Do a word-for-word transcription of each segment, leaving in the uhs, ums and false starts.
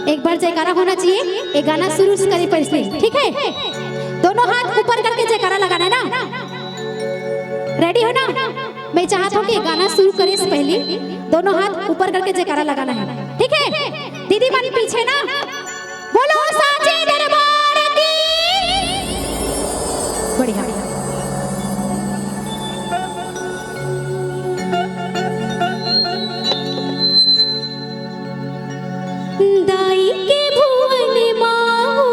एक बार जयकारा होना चाहिए। ये गाना शुरू से करे पहले, ठीक है? दोनों हाथ ऊपर करके जयकारा लगाना है ना। रेडी हो ना? मैं चाहता हूँ कि गाना शुरू करे से पहले दोनों हाथ ऊपर करके जयकारा लगाना है, ठीक है? दीदी मन पीछे ना, बोलो साचे दरबार की। बढ़िया। दाई के भुवन माँ हो,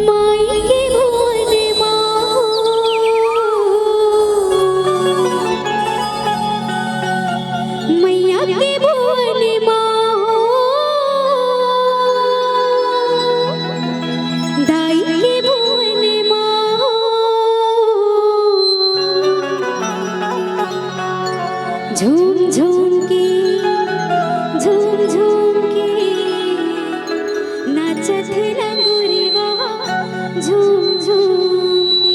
माई के भुवन माँ हो, मैया के भुवन माँ हो, दाई के भुवन माँ हो। झूम झूम के, झूम झूम के नाचत हे लंगुरवा, झूम झूम के।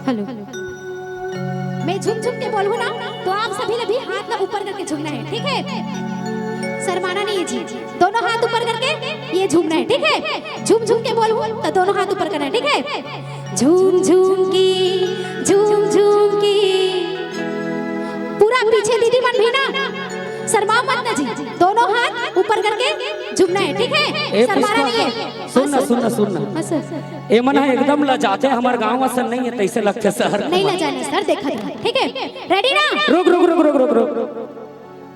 Hello, hello. मैं झूम झूम के बोलूँ ना, तो आप सभी ने भी हाथ ला ऊपर करके झूमना है, ठीक है? शर्माना नहीं है जी। दोनों हाथ ऊपर करके ये झूमना है, ठीक है? झूम झूम के बोलूँ तो दोनों हाथ ऊपर करना है, ठीक है? झूम झूम के, झूम झूम के। पूरा पीछे दीदी मन भी ना, शर्माओ मत ना जी। दोनों हाथ ऊपर करके झूमना है, ठीक है? ए शर्माना पुष्पा, नहीं है। सुन ना, सुन ना, सुन ना। हाँ सर। ए मन ह एकदम लजाते, हमर गांव असन नहीं है, तैसे लगते शहर। नहीं लजाना सर, देखा था, ठीक है? रेडी ना? रुक, रुक, रुक, रुक, रुक, रुक।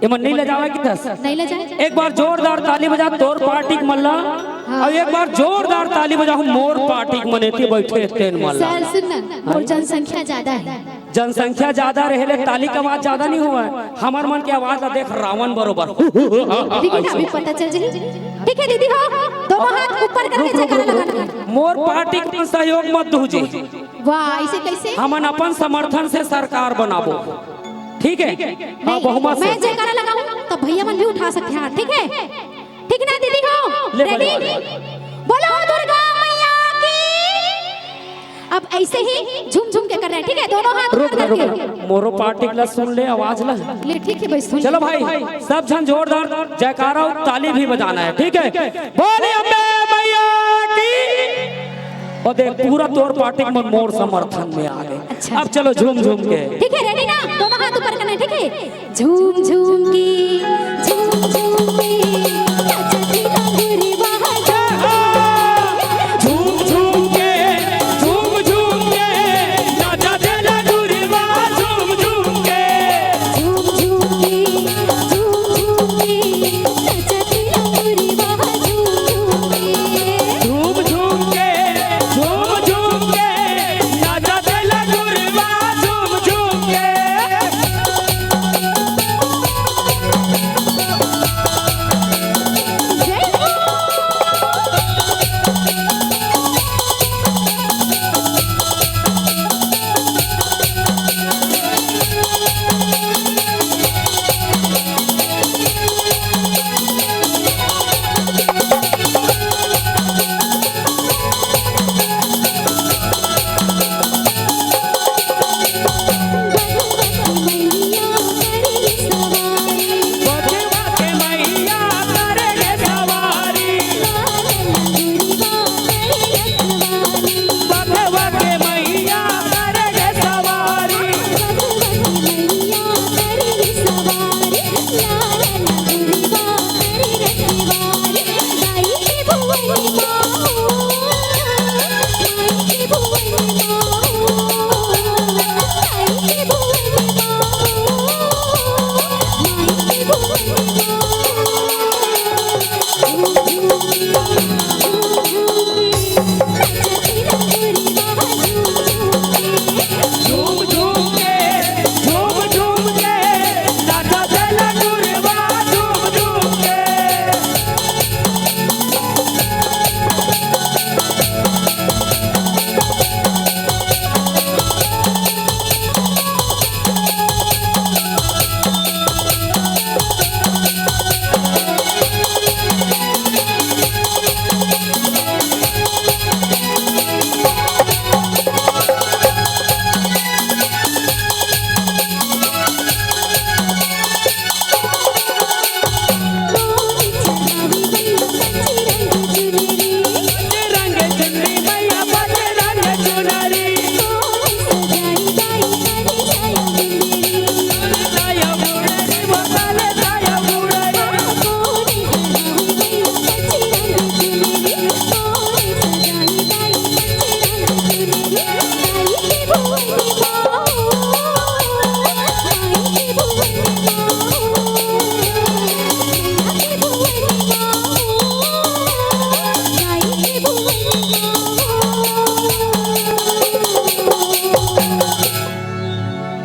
ए मन नहीं लजावे कि थस? नहीं लजाए। एक बार जोरदार ताली बजा तोर पार्टी के मन ला। हाँ। और एक बार जोरदार ताली बजा हम मोर पार्टी के मन एती बैठे तेन मन ला। सर सुन ना, मोर जनसंख्या ज्यादा है। जनसंख्या ज्यादा रहे ले ताली के आवाज ज्यादा नहीं हुआ है। हमर मन के आवाज ला देख रावण बरोबर। देखिए ना, अभी पता चल जाए। ठीक है दीदी हो, दोनों हाथ ऊपर करके रुक, रुक, जयकारा रुक, रुक। लगाना है। मोर पार्टी के सहयोग मत दू जी। वाह, ऐसे कैसे? हमन अपन समर्थन से सरकार बनाबो, ठीक है? हाँ, नहीं, बहुमत से। मैं जयकारा लगाऊं, तब भैया मन भी उठा सकते हैं हाथ, ठीक है? ठीक ना दीदी हो? ले, रेडी? बोलो। बोलो दुर्गा मैया की। अब ऐसे ही झूम झूम के करना है, ठीक है? दोनों हाथ रुक, ऊपर रुक, करके। रुक। मोरो पार्टी ला सुन ले, आवाज ला। ले, ठीक है भाई, सुन। चलो भाई, सब झन जोरदार जयकारा और ताली भी बजाना है, ठीक है? बोले अम्बे मैया की। और देख, पूरा तोर पार्टी मन मोर समर्थन में आ गे। अच्छा। अब चलो झूम झूम के। ठीक है, रेडी ना? दोनों हाथ ऊपर करना है, ठीक है? झूम झूम के, झूम झूम के, नाचत हे डंगुरवा। झूम झूम के, झूम झूम के, नाचत हे डंगुरवा, झूम झूम के। झूम झूम के, झूम झूम के, नाचत हे डंगुरवा, झूम झूम के। झूम झूम के, झूम झूम के, नाचत हे डंगुरवा, झूम झूम के।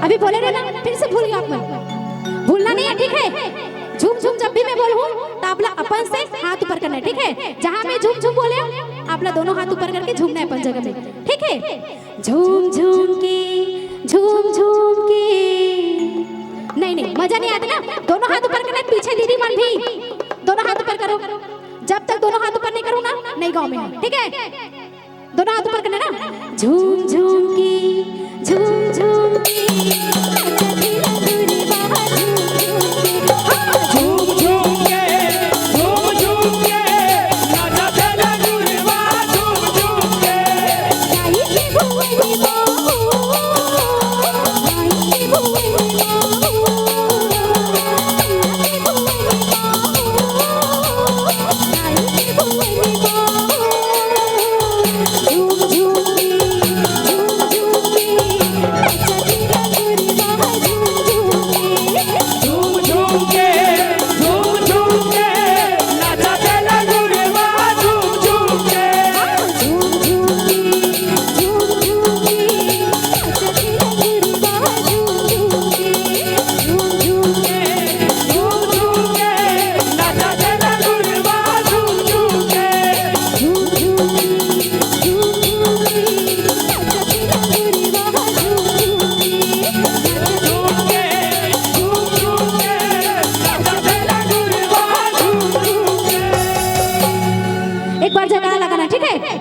अभी बोले रहे ना, फिर से भूल गया आप मन। भूलना नहीं है, ठीक है? झूम झूम जब भी मैं बोलूँ, तो आप लोग अपन से हाथ ऊपर करना है, ठीक है? जहाँ मैं झूम झूम बोले, आप लोग दोनों हाथ ऊपर करके झूमना है अपन जगह में, ठीक है? झूम झूम के, झूम झूम के। नहीं, नहीं, मजा नहीं आता ना। दोनों हाथ ऊपर करना है, पीछे दीदी मन भी। दोनों हाथ ऊपर करो। जब तक दोनों हाथ ऊपर नहीं करूँ ना, नहीं गाँव में, ठीक है? दोनों हाथ ऊपर करना ना। झूम झूम के, झूम झूम के, नाचत हे डंगुरवा, झूम झूम के। हाँ। झूम झूम के, झूम झूम के, नाचत हे डंगुरवा, झूम झूम के। गाई के भुवन बाबू, गाई के भुवन बाबू, गाई के भुवन बाबू। हे,